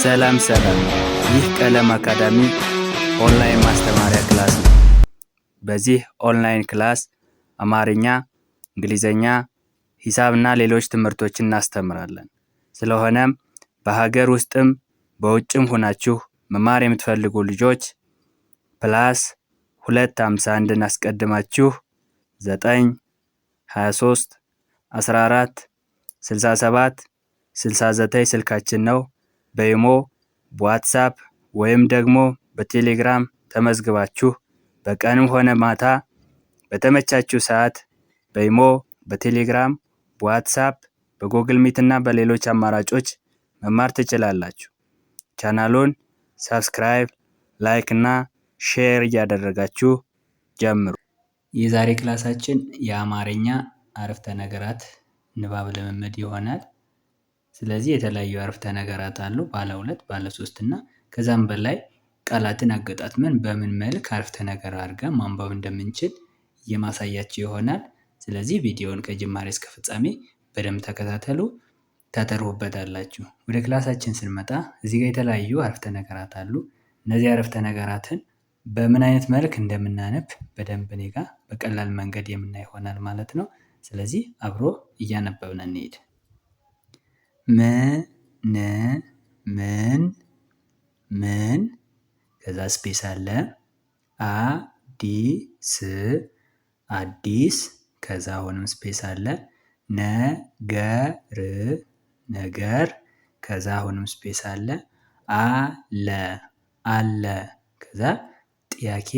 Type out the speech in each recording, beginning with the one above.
ሰላም ሰላም፣ ይህ ቀለም አካዳሚ ኦንላይን ማስተማሪያ class ነው። በዚህ online class አማርኛ፣ እንግሊዘኛ፣ ሂሳብና ሌሎች ትምህርቶችን እናስተምራለን። ስለሆነም በሀገር ውስጥም በውጭም ሆናችሁ መማር የምትፈልጉ ልጆች plus 251ን አስቀድማችሁ 9 23 14 67 69 ስልካችን ነው። በኢሞ፣ በዋትሳፕ ወይም ደግሞ በቴሌግራም ተመዝግባችሁ በቀንም ሆነ ማታ በተመቻችሁ ሰዓት በኢሞ፣ በቴሌግራም፣ በዋትሳፕ፣ በጎግል ሚት እና በሌሎች አማራጮች መማር ትችላላችሁ። ቻናሉን subscribe፣ like እና share እያደረጋችሁ ጀምሩ። የዛሬ class ኣችን የአማርኛ አረፍተ ነገራት ንባብ ልምምድ ይሆናል። ስለዚህ የተለያዩ አረፍተ ነገራት አሉ። ባለ ሁለት፣ ባለ ሶስት እና ከዛም በላይ ቃላትን አገጣጥመን በምን መልክ አረፍተ ነገር አድርገን ማንበብ እንደምንችል የማሳያችሁ ይሆናል። ስለዚህ ቪዲዮውን ከጅማሬ እስከ ፍጻሜ በደንብ ተከታተሉ፣ ታተርፉበታላችሁ። ወደ class ኣችን ስንመጣ እዚህ ጋር የተለያዩ አረፍተ ነገራት አሉ። እነዚህ አረፍተ ነገራትን በምን አይነት መልክ እንደምናነብ በደንብ እኔ ጋር በቀላል መንገድ የምናይ ይሆናል ማለት ነው። ስለዚህ አብሮ እያነበብን እንሂድ። ምን ምን ምን ከዛ space አለ፣ አ ዲ ስ አዲስ፣ ከዛ አሁንም space አለ፣ ነገር ነገር፣ ከዛ አሁንም space አለ፣ አለ አለ፣ ከዛ ጥያቄ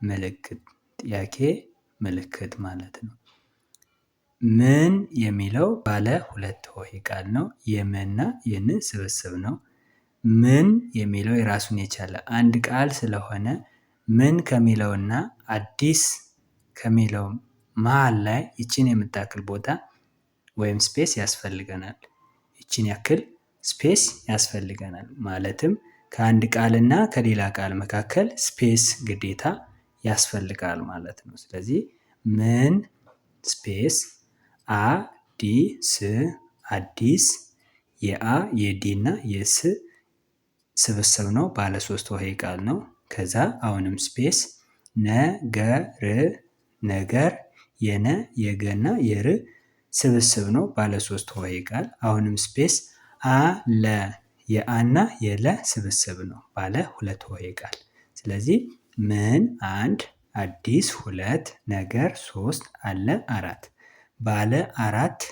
ምልክት ጥያቄ ምልክት ማለት ነው። ምን የሚለው ባለ ሁለት ሆሄ ቃል ነው። የምና የን ስብስብ ነው። ምን የሚለው የራሱን የቻለ አንድ ቃል ስለሆነ ምን ከሚለውና አዲስ ከሚለው መሃል ላይ ይችን የምታክል ቦታ ወይም space ያስፈልገናል። ይችን ያክል space ያስፈልገናል። ማለትም ከአንድ ቃልና ከሌላ ቃል መካከል space ግዴታ ያስፈልጋል ማለት ነው። ስለዚህ ምን space አ ዲ ስ አዲስ፣ የአ የዲ እና የስ ስብስብ ነው። ባለ ሶስት ሆሄ ቃል ነው። ከዛ አሁንም space ነገር ነገር፣ የነ የገና የር ስብስብ ነው። ባለ ሶስት ሆሄ ቃል። አሁንም space አለ፣ የአና የለ ስብስብ ነው። ባለ ሁለት ሆሄ ቃል። ስለዚህ ምን አንድ፣ አዲስ ሁለት፣ ነገር ሶስት፣ አለ አራት፣ ባለ አራት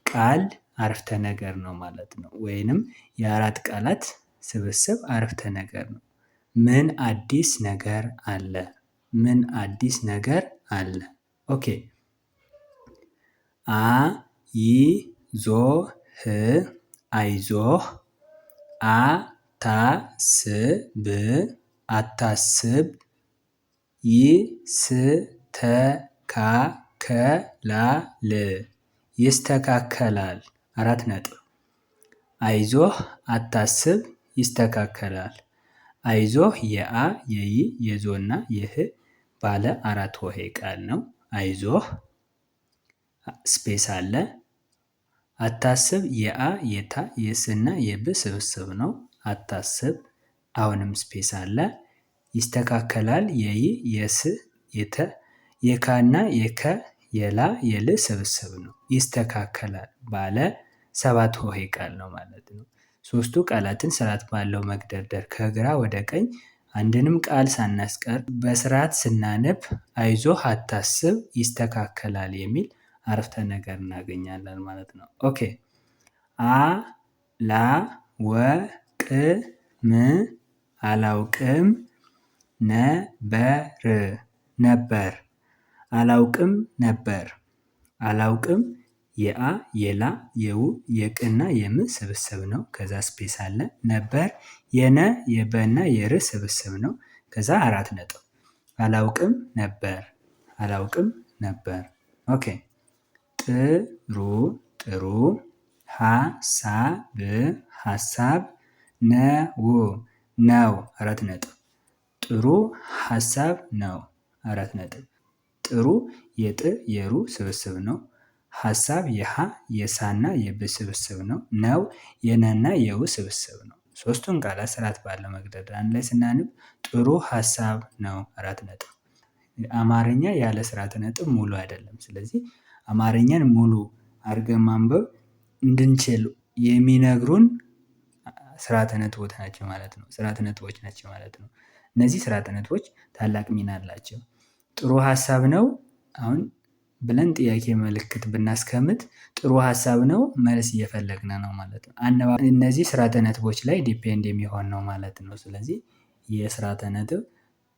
ቃል አረፍተ ነገር ነው ማለት ነው። ወይንም የአራት ቃላት ስብስብ አረፍተ ነገር ነው። ምን አዲስ ነገር አለ? ምን አዲስ ነገር አለ? Okay። አ ይ ዞ ህ አይዞህ፣ አ ታ ስ ብ አታስብ፣ ይ ስ ተ ካ ከላል ይስተካከላል። አራት ነጥብ። አይዞህ አታስብ ይስተካከላል። አይዞህ የአ የይ የዞና የህ ባለ አራት ሆሄ ቃል ነው። አይዞህ space አለ። አታስብ የአ የታ የስና የብ ስብስብ ነው። አታስብ አሁንም space አለ። ይስተካከላል የይ የስ የተ የካና የከ የላ የል ስብስብ ነው። ይስተካከላል ባለ ሰባት ሆሄ ቃል ነው ማለት ነው። ሶስቱ ቃላትን ስርዓት ባለው መግደርደር ከግራ ወደ ቀኝ አንድንም ቃል ሳናስቀር በስርዓት ስናነብ አይዞህ አታስብ ይስተካከላል የሚል አረፍተ ነገር እናገኛለን ማለት ነው። Okay። አ ላ ወ ቅ ም አላውቅም፣ ነበር ነበር፣ አላውቅም ነበር፣ አላውቅም የአ የላ የው የቅና የም ስብስብ ነው። ከዛ space አለ። ነበር የነ የበና የር ስብስብ ነው። ከዛ አራት ነጥብ። አላውቅም ነበር፣ አላውቅም ነበር። Okay። ጥሩ ጥሩ፣ ሀሳብ ሀሳብ፣ ነው ነው። አራት ነጥብ። ጥሩ ሀሳብ ነው። አራት ነጥብ። ጥሩ የጥ የሩ ስብስብ ነው። ሀሳብ የሀ የሳና የብ ስብስብ ነው። ነው የነና የው ስብስብ ነው። ሶስቱን ቃላት ስርዓት ባለው መግደል አንድ ላይ ስናነብ ጥሩ ሀሳብ ነው። አራት ነጥብ። አማርኛ ያለ ስርዓተ ነጥብ ሙሉ አይደለም። ስለዚህ አማርኛን ሙሉ አድርገን ማንበብ እንድንችል የሚነግሩን ስርዓተ ነጥቦች ናቸው ማለት ነው። ስርዓተ ነጥቦች ናቸው ማለት ነው። እነዚህ ስርዓተ ነጥቦች ታላቅ ሚና አላቸው። ጥሩ ሀሳብ ነው። አሁን ብለን ጥያቄ ምልክት ብናስቀምጥ ጥሩ ሀሳብ ነው መልስ እየፈለግን ነው ማለት ነው። እነዚህ ስርዓተ ነጥቦች ላይ depend የሚሆን ነው ማለት ነው። ስለዚህ የስርዓተ ነጥብ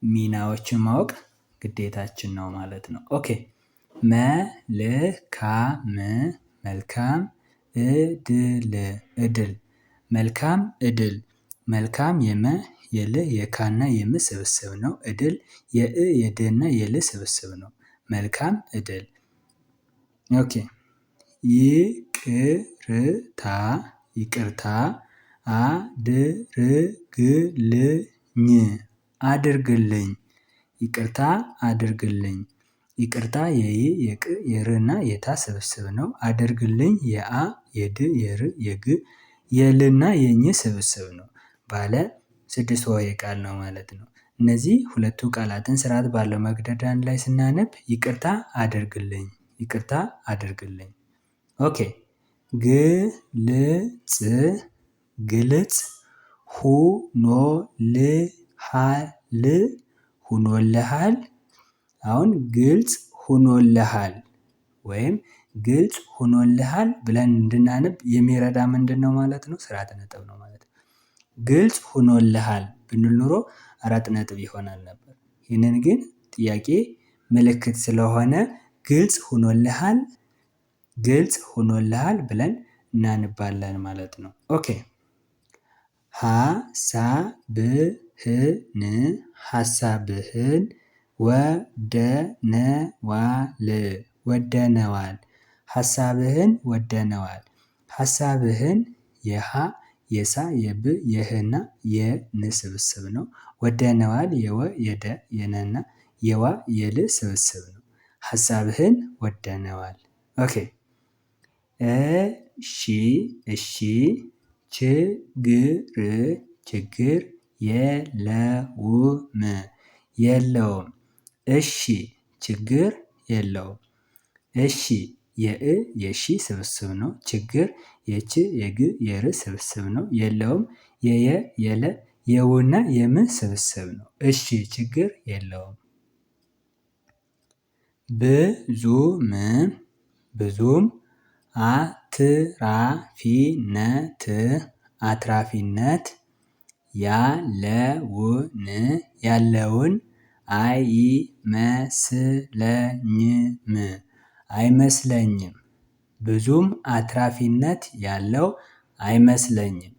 ሚናዎችን ማወቅ ግዴታችን ነው ማለት ነው። okay መልካም መልካም እድል እድል መልካም እድል መልካም የመ የል የካና የም ስብስብ ነው። እድል የእ የድና የል ስብስብ ነው። መልካም እድል። okay ይቅርታ ይቅርታ አድርግልኝ አድርግልኝ ይቅርታ አድርግልኝ። ይቅርታ የይ የቅ የርና የታ ስብስብ ነው። አድርግልኝ የአ የድ የር የግ የልና የኝ ስብስብ ነው። ባለ ስድስት ሆሄ ቃል ነው ማለት ነው። እነዚህ ሁለቱ ቃላትን ስርዓት ባለው መግደድ አንድ ላይ ስናነብ ይቅርታ አድርግልኝ ይቅርታ አድርግልኝ። okay ግልጽ ግልጽ ሁኖልሃል ሁኖልሃል። አሁን ግልጽ ሆኖልሃል ወይም ግልጽ ሆኖልሃል ብለን እንድናነብ የሚረዳ ምንድነው ማለት ነው? ስርዓተ ነጥብ ነው ማለት ነው። ግልጽ ሆኖልሃል ብንል ኖሮ አራት ነጥብ ይሆናል ነበር። ይህንን ግን ጥያቄ ምልክት ስለሆነ ግልጽ ሆኖልሃል ግልጽ ሆኖልሃል ብለን እናንባለን ማለት ነው። okay ሀሳብህን ሀሳብህን ወደነዋል ወደነዋል ሀሳብህን ወደነዋል። ሀሳብህን የሀ የሳ የብ የህና የን ስብስብ ነው። ወደነዋል የወ የደ የነና የዋ የል ስብስብ ነው። ሀሳብህን ወደነዋል። okay እሺ እሺ ችግር ችግር የለውም የለውም። እሺ ችግር የለውም። እሺ የእ የሺ ስብስብ ነው። ችግር የች የግ የር ስብስብ ነው። የለውም የየ የለ የውና የም ስብስብ ነው። እሺ ችግር የለውም። ብዙም ብዙም አትራፊነት አትራፊነት ያለውን ያለውን አይመስለኝም አይመስለኝም። ብዙም አትራፊነት ያለው አይመስለኝም።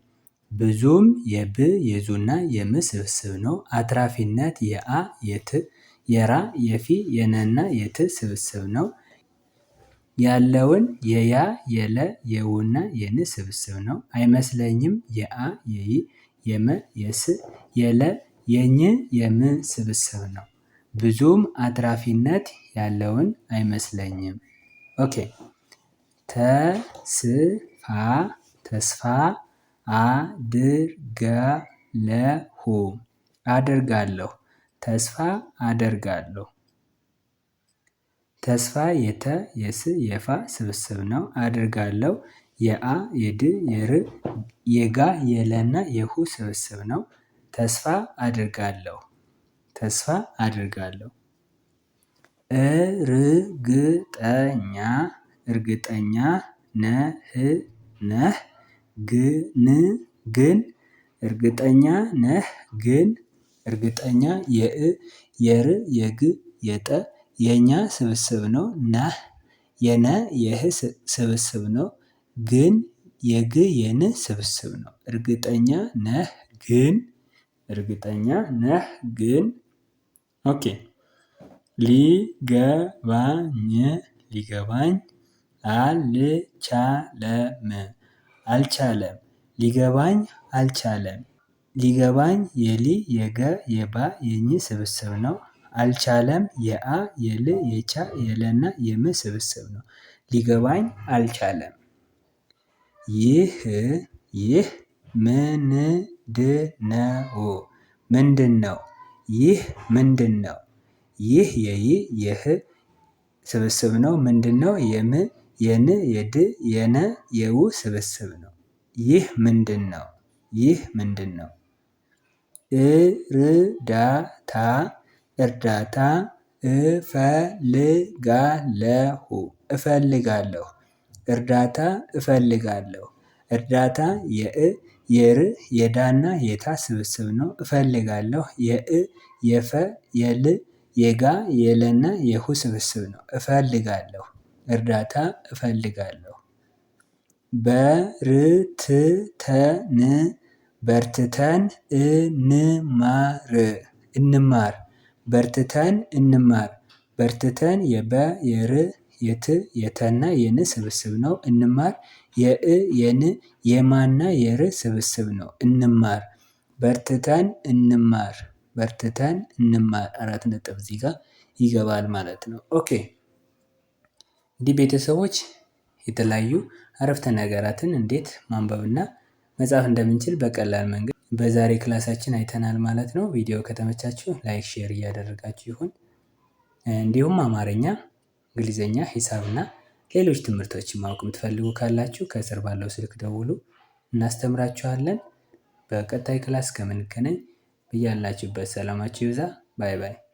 ብዙም የብ የዙና የም ስብስብ ነው። አትራፊነት የአ የት የራ የፊ የነና የት ስብስብ ነው። ያለውን የያ የለ የውና የን ስብስብ ነው። አይመስለኝም የአ የይ የመ የስ የለ የኝ የም ስብስብ ነው። ብዙም አትራፊነት ያለውን አይመስለኝም። okay ተስፋ ተስፋ አድርጋለሁ አደርጋለሁ ተስፋ አደርጋለሁ። ተስፋ የተ የስ የፋ ስብስብ ነው። አደርጋለሁ የአ የድ የር የጋ የለና የሁ ስብስብ ነው። ተስፋ አደርጋለሁ ተስፋ አደርጋለሁ። እርግጠኛ እርግጠኛ ነህ ነህ ግን ግን እርግጠኛ ነህ ግን እርግጠኛ የእ የር የግ የጠ የኛ ስብስብ ነው። ነህ የነ የህ ስብስብ ነው። ግን የግ የን ስብስብ ነው። እርግጠኛ ነህ ግን እርግጠኛ ነህ ግን okay ሊገባኝ ሊገባኝ አልቻለም አልቻለም ሊገባኝ አልቻለም። ሊገባኝ የሊ የገ የባ የኝ ስብስብ ነው። አልቻለም የአ የል የቻ የለና የም ስብስብ ነው። ሊገባኝ አልቻለም። ይህ ይህ ምንድነው? ምንድነው? ይህ ምንድነው? ይህ የይ የህ ስብስብ ነው። ምንድነው? የም የን የድ የነ የው ስብስብ ነው። ይህ ምንድነው? ይህ ምንድነው? እርዳታ እርዳታ እፈልጋለሁ እፈልጋለሁ እርዳታ እፈልጋለሁ። እርዳታ የእ የር የዳና የታ ስብስብ ነው። እፈልጋለሁ የእ የፈ የል የጋ የለና የሁ ስብስብ ነው። እፈልጋለሁ እርዳታ እፈልጋለሁ። በርትተን በርትተን እንማር እንማር በርትተን እንማር። በርትተን የበ የር የት የተና የን ስብስብ ነው። እንማር የእ የን የማና የር ስብስብ ነው። እንማር በርትተን እንማር በርትተን እንማር አራት ነጥብ እዚህ ጋር ይገባል ማለት ነው። Okay። እንዲህ ቤተሰቦች የተለያዩ አረፍተ ነገራትን እንዴት ማንበብና መጻፍ እንደምንችል በቀላል መንገድ በዛሬ ክላሳችን አይተናል ማለት ነው። ቪዲዮ ከተመቻችሁ like share እያደረጋችሁ ይሁን። እንዲሁም አማርኛ፣ እንግሊዘኛ፣ ሂሳብና ሌሎች ትምህርቶችን ማወቅ የምትፈልጉ ካላችሁ ከስር ባለው ስልክ ደውሉ፣ እናስተምራችኋለን። በቀጣይ class እስከምንገናኝ በያላችሁበት ሰላማችሁ ይብዛ። Bye bye።